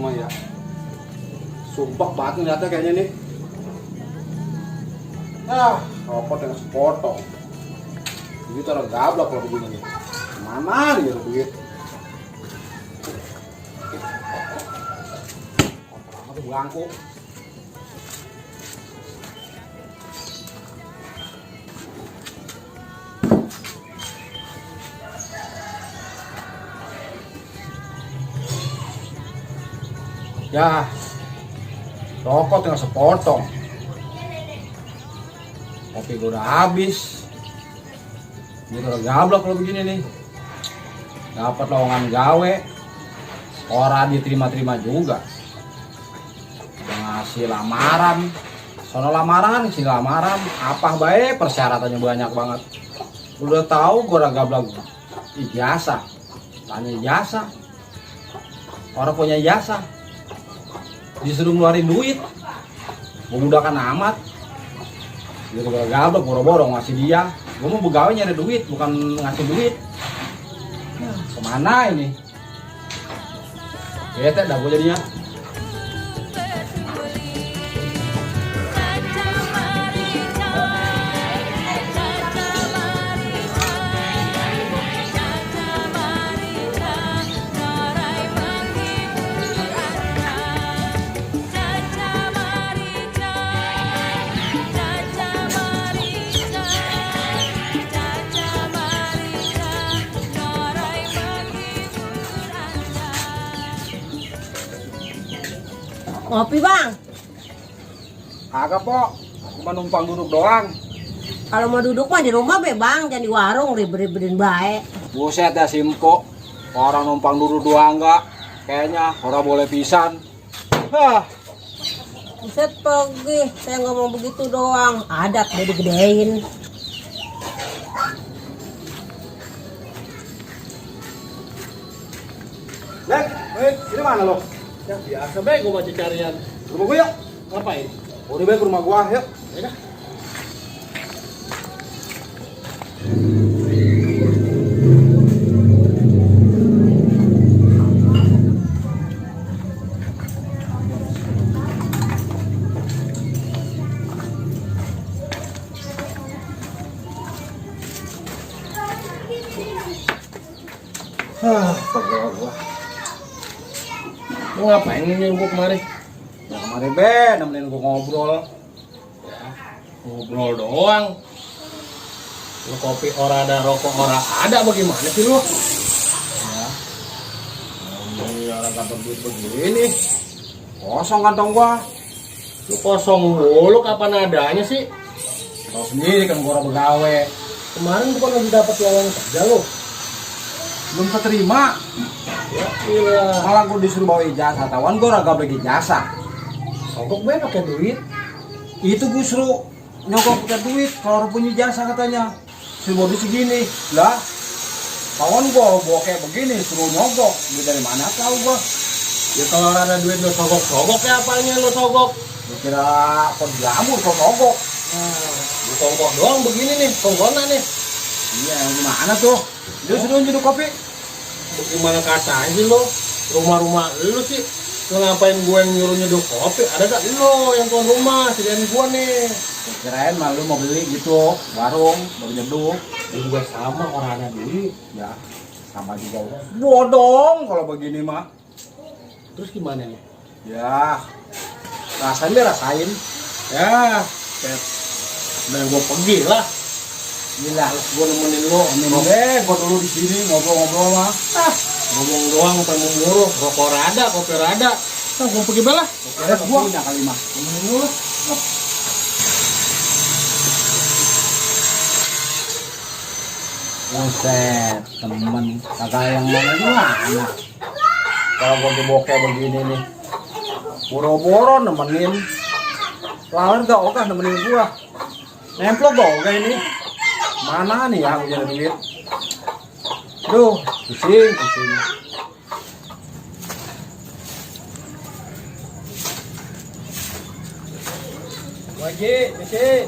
mah ya. Sumpah banget ngeliatnya kayaknya nih. Rokok dengan sepotong. Begitu orang gablok kalau begini nih. Mana nih duit? Kotor tuh bangku. Ya, rokok tinggal sepotong. Kopi gue udah habis. Ini udah gablok kalau begini nih. Dapat lowongan gawe, orang diterima-terima juga. Ngasih lamaran, sono lamaran, sini lamaran. Apa baik persyaratannya banyak banget. Udah tahu gue udah gablok ijazah, tanya ijazah. Orang punya ijazah. Disuruh ngeluarin duit, memudahkan amat. Dia udah gablok, boro-boro ngasih dia. Gue mau begawe nyari duit, bukan ngasih duit. Kemana ini? Bete dah gue jadinya. Ngopi bang? Agak po, cuma numpang duduk doang. Kalau mau duduk mah di rumah be bang, jangan di warung ribet-ribetin baik. Buset ya Simko, orang numpang duduk doang enggak? Kayaknya orang boleh pisan. Buset pergi, saya ngomong begitu doang. Adat udah digedein. Lek, ini mana lo? Ya biasa baik gue baca carian. Rumah gue yuk. Ngapain? Udah baik ke rumah gua yuk. Ya dah. Pegel gua. Lu ngapain nyuruh gue kemari? Ya kemarin be, nemenin gua ngobrol. Ngobrol doang. Lu kopi ora ada, rokok ora ada, bagaimana sih lu? Ya. Ini orang kantor duit begini. Kosong kantong gua. Lu kosong mulu, kapan adanya sih? Tahu sendiri kan gua orang begawe. Kemarin bukan lagi dapat lowongan kerja lu? Belum keterima. Ya gila. Malah gua disuruh bawa ijazah. Tawan gua orang gak beli ijazah. Sogok be pakai duit. Itu gue suruh nyogok pakai duit. Kalau orang punya ijazah katanya. Suruh bawa duit segini. Lah. Kawan gua bawa kayak begini suruh nyogok. Duit dari mana tahu gua? Ya kalau ada duit lu sogok ya apanya lu sogok? Gua kira penjamu kok nyogok. Nah, lu sogok doang begini nih, sogona nih. Iya, gimana tuh? Dia suruh nyeduh kopi. Bagaimana katanya sih lo? Rumah-rumah lu sih. Lu ngapain gue yang nyuruh nyeduh kopi? Ada gak lo yang tuan rumah? Sediain gue nih. Gua kirain malu mau beli gitu, warung, baru nyeduh. Ya juga sama orang ada duit. Ya, sama juga udah. Bodong kalau begini mah. Terus gimana nih? Ya, rasain deh rasain. Ya, dan gue pergi lah. Gila, gue nemenin lo. Amin deh, gue dulu di sini ngobrol-ngobrol mah. Ngomong doang sampai memburuh. Rokok rada, kopi rada. Nah, gue pergi belah. Kira gue punya kali mah. Nemenin lu. Buset, temen kagak yang mana gimana? Kalau gue bokeh begini nih, boro-boro nemenin. Lawan gak ogah nemenin gua. Nemplok gak ogah ini. Mana nih ya punya duit? Duh, pusing. Wajib, wajib.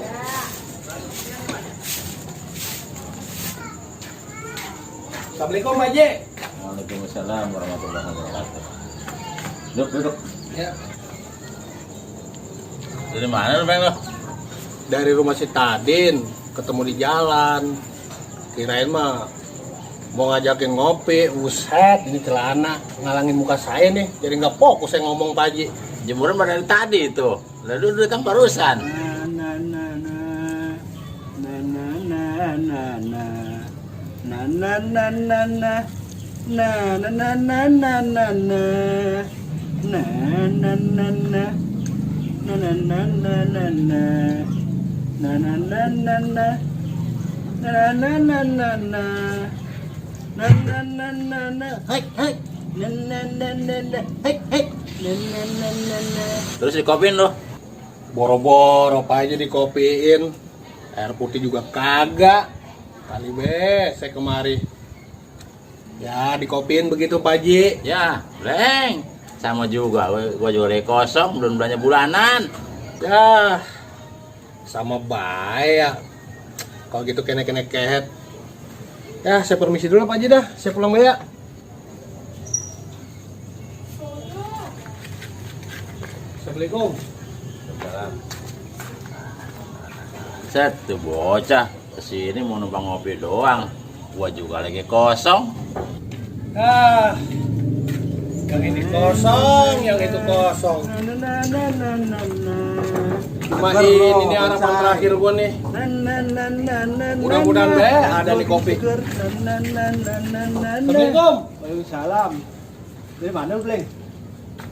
Assalamualaikum Haji. Waalaikumsalam warahmatullahi wabarakatuh. Duduk. Ya. Dari mana lu, Bang? Lo? Dari rumah si Tadin, ketemu di jalan. Kirain mah mau ngajakin ngopi, buset, ini celana ngalangin muka saya nih, jadi nggak fokus saya ngomong Pak Haji. Jemuran pada dari tadi itu. Lalu udah kan barusan. Terus dikopiin lo. Boro-boro Pak Haji dikopiin, air putih juga kagak. Kali be, saya kemari. Ya dikopiin begitu Pak Haji. Ya, Leng. Sama juga, gua juga lagi kosong, belum belanja bulanan. Ya, sama baik ya. Kalau gitu kene-kene kehet. Ya, saya permisi dulu Pak Haji dah. Saya pulang dulu ya. Assalamualaikum. Set, tuh bocah kesini mau numpang ngopi doang. Gua juga lagi kosong. Ah, yang ini kosong, yang itu kosong. Cuma ini nih harapan terakhir gua nih. Mudah-mudahan be ada nih kopi. Assalamualaikum. Waalaikumsalam. Dari mana lu, Bleng?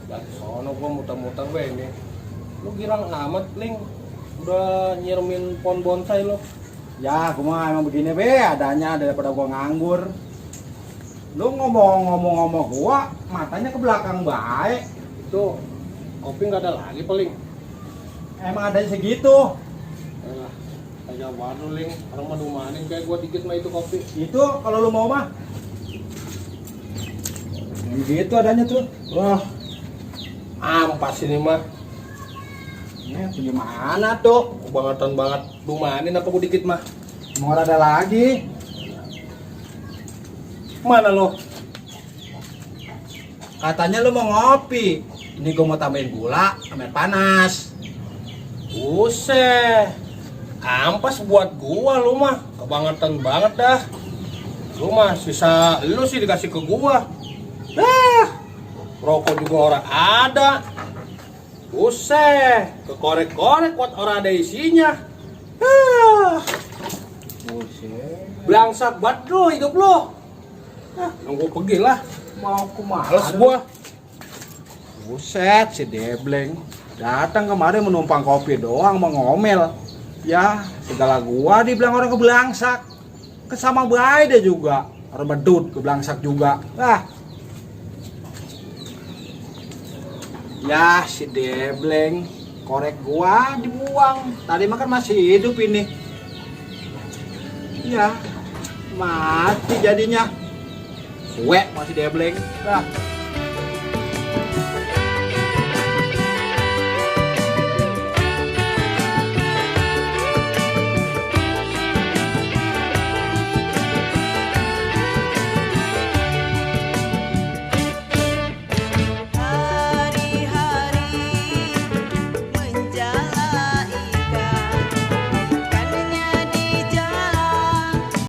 Dari sono gua muter-muter be ini. Lu girang amat, Ling. Udah nyiramin pohon bonsai lo. Ya, gua mah emang begini be, adanya daripada gua nganggur. Lu ngomong-ngomong gua, matanya ke belakang baik. Itu kopi nggak ada lagi paling. Emang adanya segitu. Alah, kayak baru Ling. Orang mah dumanin kayak gua dikit mah itu kopi. Itu kalau lu mau mah. Yang gitu adanya tuh. Wah, ampas ini mah. Ya, gimana tuh? Kebangetan banget. Dumanin apa gua dikit mah. Mau ada lagi. Mana lo? Katanya lu mau ngopi. Ini gua mau tambahin gula sama air panas. Buset. Ampas buat gua lu mah. Kebangetan banget dah. Lu mah sisa lu sih dikasih ke gua. Dah. Rokok juga orang ada. Buset. Kekorek-korek buat orang ada isinya. Buset. Belangsak banget lu hidup lu. Nunggu pergi lah. Mau ku Males males gua. Buset, si Debleng datang kemarin menumpang kopi doang mau ngomel. Ya, segala gua dibilang orang kebelangsak. Kesama baik dia juga. Orang bedut kebelangsak juga. Ya, si Debleng korek gua dibuang. Tadi makan masih hidup ini. Ya, mati jadinya. Suwe masih Debleng.